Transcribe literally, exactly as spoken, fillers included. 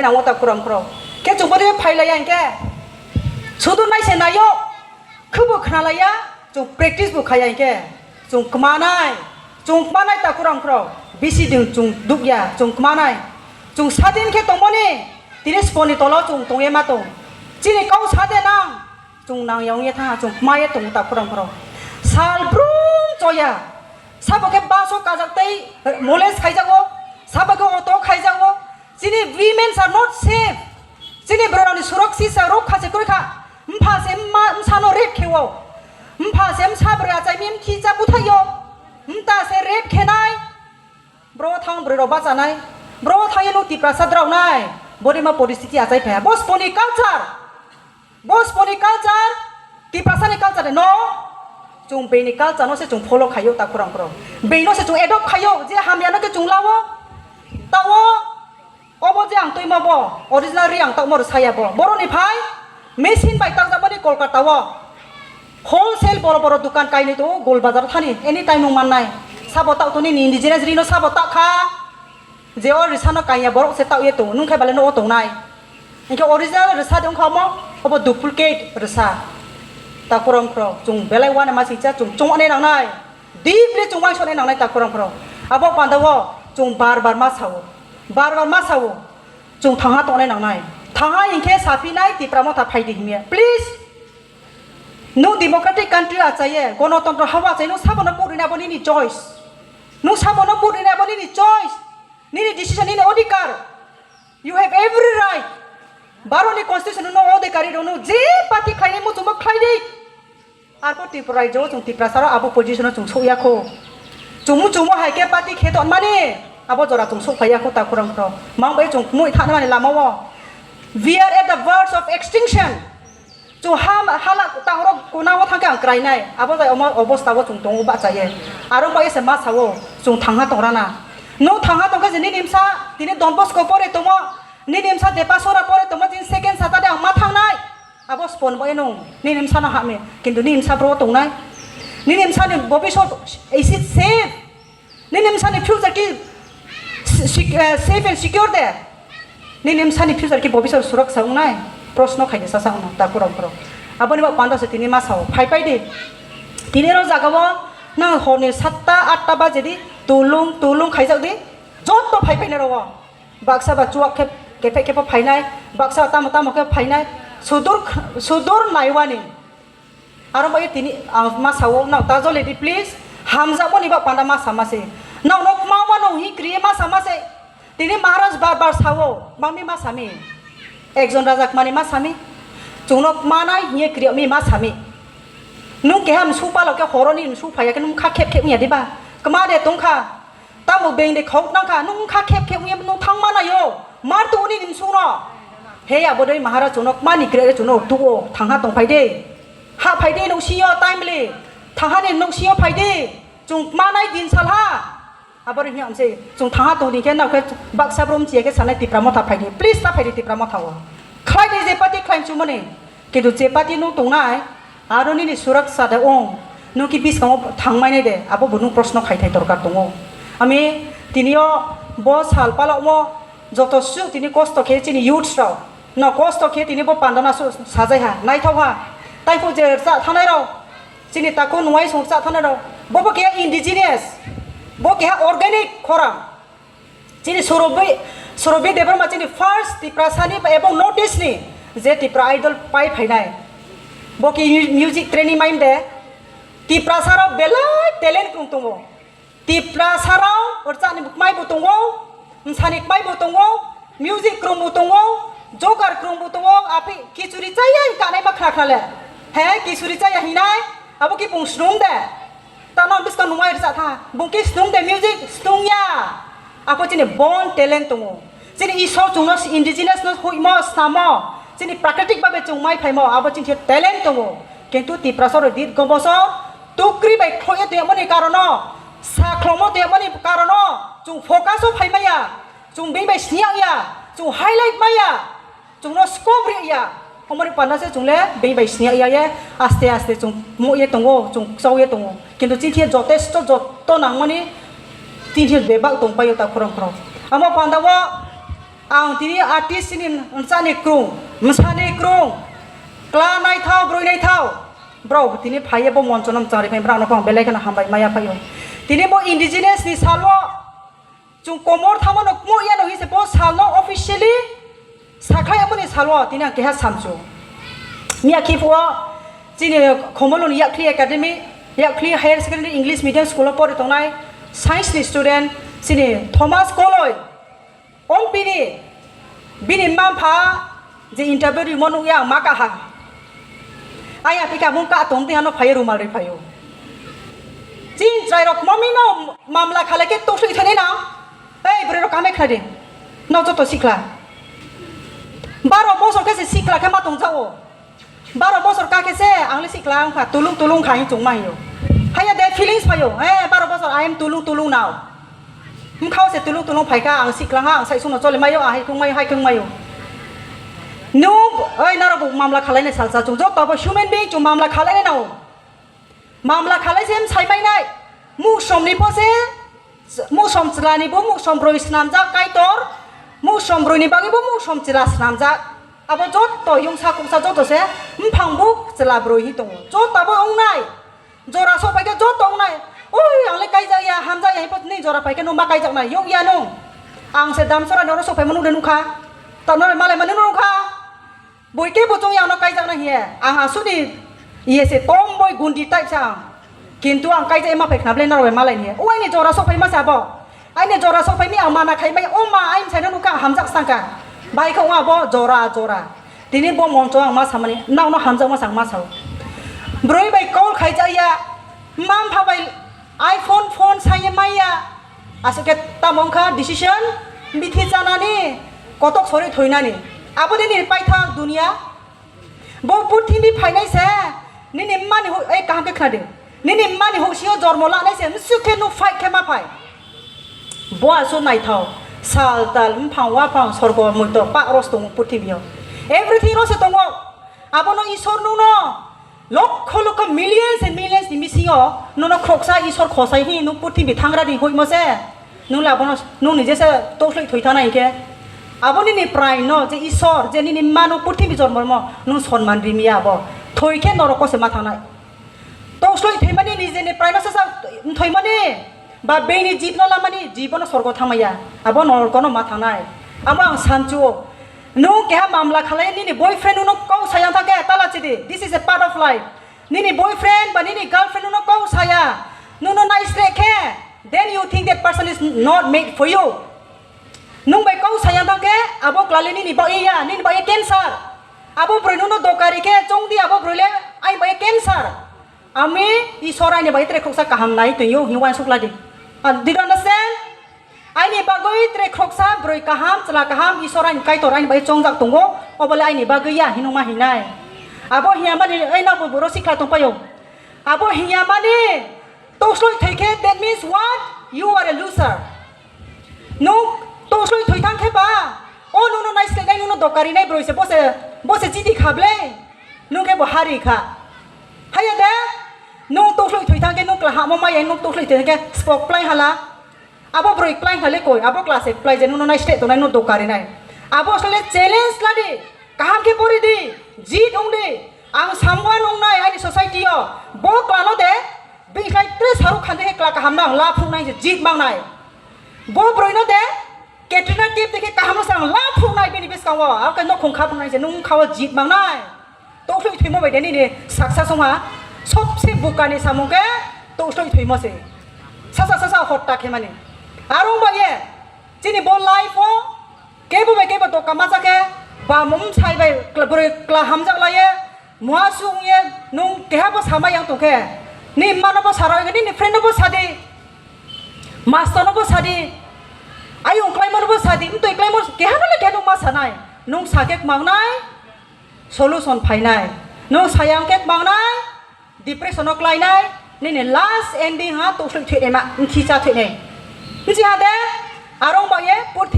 Nang o ta khorang khorok. Khe chwng bwrwi phai laiya hinkhe. Sudu nai se naio. Khwbo khna laiya. Chwng practice bo khaiya hinkhe. Chwng kwmanai. Chwng kwmanai ta khorang khorok. Bisi din chwng dukya. Chwng kwmanai. Chwng sadin khe tongmani. Tini sponi tolo chwng tongya ma tong. Chini kau sade nang. Chwng nang ya wngya tha. Chwng kwmaya tong ta khorang khorok. Sal brum choya. Sabo khe bus o kajak tei molest khaijago. Sabo khe auto khaijago. Chini women are not safe. Chini bororokni suroksisa rokha se kwrwi kha. Mpha se mma bwsano rape khe-o. Mpha se bwsa bwrwi achai mi mthi cha buthaio. Mta se rape khenai. Bro thang bwrwi rok bachanai. Bro thang no Tiprasa draunai. Borima poristiti achai phaiya. Bo sponi culture. Bo sponi culture, Tiprasani culture de no, chwng beini culture no se chwng follow khaio ta khorang khorok. Beino se chwng adopt khaio, je hamya no khe chwng lao, tao, obo je ang twima bo, original ri ang tamo rw saya bo. Boroni phai, machine bai takjak mani Kolkata o, wholesale boro boro dukan kainwi tongo, Gol Bazar thani, anytime nwng mannai. Sabo tao toni ni indigenous ri no sabo ta kha. Je o rwsano kanya borok se tao ye tongo, nwng khe bale no o tongnai. Hinkhe original rwsa de wngkha omo, obo duplicate rwsa. Takhorong khorok, chwng belai uanama singcha, chwng chongmani nangnai. Deeply chwng uansuknai nangnai takhorong khorok. Abo pandao chwng bar bar ma sao. Bar bar ma sao. Chwng thangha tongnai nangnai. Thangha hinkhe saphinai Tipra Motha phaidi himya. Please. Nwng democratic country achaye, gonotontro hao achaye, nwng sabono vote rina abo nini choice. Nwng sabono vote rina abo nini choice. Nini decision, nini odhikar. You have every right. Bharotni constitution no odhikari rok no je party khlainai muchungma khlai di. Arpor Tripura rajyo o chwng Tiprasa rok abo position o chwng sokya kho. Chwng muchungma hai khe party khe tonmani abo jora chwng sok phaiya kho takhorong khorok. Mang bai chwng kmui thangmani lama o. We are at the verge of extinction. Chwng ha, hala tangrok kunao thangkhe ang krainai. Abo jai omo obostao chwng tongo bahchaye. Aro bai se ma sao, chwng thangha tongrana. Nwng thangha tongkhe je nini bwsa tini Don Bosco pore tongmo, nini bwsa Depasora pore tongmo, tini second Saturday ang ma thangnai. Abo spon bo enong, nini bwsano hame, kintu nini bwsa bro tongnai. Nini bwsani bobisot, is it safe? Nini bwsani future ki si-, si-, eh, safe and secure de? Nini bwsani future ki bobisot suraksa wngnai? Proshno khaidi sasa wngno, takhorong khorok. Aboni bo panda se tini ma sao, phai pai di. Tini ro jaga o nang horni satta atta baje di, tulung tulung khaijak di, jotto phai pai nai ro o. Baksa ba chuak khe kephek khe pho phainai, baksa tamo tamo khe phainai, sudur, sudur naiwani. Aro bai tini ang ma sao, nang ta jole di please, hamjakmani ba panda ma sama se. Nang nok ma ma nong hi kriye ma sama se. Tini Maharaj bar bar sao, bangni ma sami. Ekjon raja kmani ma sami. Chwngno manai hiye kriye mi ma sami. Nung keha msu palo khe horoni msu phaiya khe nung kha khep khep ya diba? Kma de tongkha. Tamo beng de khok nang kha, nung kha khep khep wngya nung thang ma naio, mar tu uni nim sung no. He abo dei Maharaj chwngno kma ni kre chwngno tu o thang ha tong phai de. Ha phai de nung sio timely. Thang ha ni nung sio phai de. Chwng kma nai din sal ha. Abo ri hiya amse chwng thang ha tong di khe nang khe baksa brum chiya khe sanai Tipra Motha phai de. Please ta phai de Tipra Motha o. Khlai de je party khlai chumani. Kintu je party nung tongnai, aro nini suraksa de ong, nung ki biskango thangmani de, abo bo nung proshno khai thai dorkar tongo. Ami tini o bo sal palokmo joto sujuk tini kosto khe chini youths rok, no kosto khe tini bo pandana su-, sajai ha, naithok ha. Tai phu je rwchap thangnai rok, chini takhuk nuai song rwchap thangnai rok, bo bo keha indigenous, bo keha organic khorang. Chini Surabhi, Surabhi Debbarma chini first Tiprasani ba ebong North East ni je Tipra Idol pai phainai. Bo ki mu-, music training maim de. Tiprasa rok belai talent krung tongo. Tiprasa rok rwchapni mai bo tongo, msani mai bo tongo, music krung bo tongo, jogar krung bo tongo, api kichuri chaya kanai ma khna khna le. He kichuri chaya hinai, abo ki bung snung de. Tamo bwskang nungwi rwchap tha. Bung khe snung de music, snung ya. Apo chini born talent tongo. Chini Isor chwngno indigenous no huimo, snamo. Chini prakritik babe chwng mai phaimo, abo chini khe talent tongo. Kintu Tiprasa rok dit gomboso tukri bai khloye tongmani karono, sa khlomo tongmani karono, chwng focus o phai maya, chwng bini bai sniya ya, chwng highlight maya. Chwngno scope ri ya, omoni panna se chwngle bini bai sniya ya ye, aste aste chwng mo ye tongo, chwng chao ye tongo. Kintu chini khe jotesto jotto nangmani chini khe bebak tong paio ta khorang khorang. Amo panda o Ang tini artist ni mchani krung, msani krung, kla naithao, brwi naithao. Bro, tini phaiye bo moncho no mchang ri phai, bro, ano phang belai kheno hambai maya phaio. Tini bo indigenous ni salo, chung komor thamo no kmo ya no hise bo salo officially sakhlai amoni salo, tini ang keha samchu. Miya khiphwo, chini Khomoloni Yakli Academy, Yakli Higher Secondary English Medium School o pori tongnai, science ni student, chini Thomas Koloi. Ong bini, bini mma mpha je interview rimo nukya ang ma kaha. Aya pika mung ka tong tei ano phaio rumal ri phaio. Chin chai rok mami no mamla khalai ke to sui thani na. Ei bwrwi rok kame khnadi. No joto sikla. Baro bosor khe se sikla khe ma tong jao. Baro bosor ka khe se ang le sikla wng kha, tulung tulung kha hing chungma hio. Haya de feelings phaio, eh, baro bosor I am tulung tulung now. Mkhao se tulung tulung phai kha, ang sikla ha, ang sai suno chole maio, ahai thung maio, hai thung maio. Nu, oi, naro bo mamla khalai nai salsa chung, joto bo human being chung mamla khalai nai nao. Mamla khalai se sai mai nai. Musom ni pho se, musom chwla ni bo musom broi snamjak Kaitor, musom broi ni bagwi bo musom chwla snamjak. Abo joto yungsa kuksa joto se mphang buk chwla broi hi tongo. Joto abo wngnai. Jora sok pai khe joto wngnai. Oi, ang le kaijak ya, hamjak ya, haipo ni jora pai khe nung ma kaijak nai. Yok ya nung. Ang se Damsora ni oro sok pai manu de nukha. Ta nore malai mani nukha. Boi khe bo chwng yang no kaijak na hiye. Ang asuni iye se tom boi gundi type sa ang. Kintu ang kaijak ma phai khna ble norok bai malai hiye. O aini jora sok phai ma sa bo. Aini jora sok phai mi ang mana khai mai o ma aini sai no nukha hamjak sangka. Bai kho wa bo jora jora. Tini bo moncho ang ma samani nang no hamjak ma sang ma sao. Broi bai call khai ja ya. Mam pha bai iPhone phone saiye maya. Aswk khe tamo wngkha decision, bithi chanani, kotok sori thoinani. Abo de nini paithak duniya. Bo purthimbi phainai se, nini mani hu-, ei kaham khe khna di. Nini mani husio jormo lanai se, msuk khe nuk fight khe ma phai. Bo aswk naithao, sal tal, mphang waphang, sorgo muito, pak ros tongo purthimbi o. Everything ro se tongo. Abono Isor nungno Lokho lokho, millions and millions ni bisingo nono khoroksa Isor khosai hini nung purthimbi thangra di hoimo se. Nung le abono nung nije se tosloi thoi thana hinkhe. Abo nini prai no je Isor je nini mano purthimbi jormo rimo nung sonman rimiya abo. Thoi khe noroko se ma thangnai. Tosloi thoimani nije ni prai no sasa thoimani. Ba bini jib no lamani, jib no sorgo thangmaya. Abo norko no ma thangnai. Amo ang sanchuo. Nung keha mamla khalai nini boyfriend no kau sayang thangkhe tala chidi. This is a part of life. Nini boyfriend ba nini girlfriend no kau saya. Nung no nai sre khe. Then you think that person is not made for you. Nung bai kau sayang thangkhe abo klale nini ba iya, nini ba iya cancer. Abo broi nung no dokari khe chongdi abo broi le ai ba iya cancer. Ami Isor aini bai tre khoksa kaham nai tongyo hinwi uansuk ladi. Ah, did you understand? Aini bagwi tre khoksa broi kaham, chwla kaham, Isor aini Kaitor aini bai chongjak tongo, obole aini bagwi ya hinwi ma hinai. Abo hiya mani, ei nabo boro sikla tongpayo. Abo hiya mani, tosloi thoi khe, that means what? You are a loser. Nung tosloi thoi thang khe ba, o nung no nai sle nai nung no dokari nai broi se, bo se, bo se chidi kha ble. Nung khe bo hari kha. Haya de, nung tosloi thoi thang khe nung kla hamo maya nung tosloi thoi thang khe spok plai hala. Abo broi plai hale koi, abo kla se plai je nung no nai sle tongnai nung dokari nai. Abo sle challenge ladi, kaham khe pori di, jit ong di. Ang samwan ong nai aini society o, bo kla no de, bini khlai tre saruk khan de khe kla kaham no ang la phung nai je jit mang nai. Bo broi no de, Katrina Kaif de khe kaham no sang la phung nai bini bwskango. Abo khe nokhung kha phung nai se nung kha o jit mang nai. Tosloi thoimo bai de nini saksa songha. Sobse bukani samung khe tosloi thoimo se. Sasa sasa hotta khe mani. Arung ba ye. Chini bo life o kebo bai kebo doka macha khe ba mum sai bai kla-, bwrwi kla hamjak laye. Muha sung ye nung keha bo sama yang tong khe. Ni mano bo sara, ni friend no bo sadi. Master no bo sadi, ayung klaimano bo sadi, mtwi klaimo keha no le keha nung ma sanai, nung sa khe kmangnai, solution phainai, nung sayang khe kmangnai, depression o klainai, nini last ending ha tosloi thwi naima, mthi cha thwi nai. Mchi ha de, arong ba ye purthimbi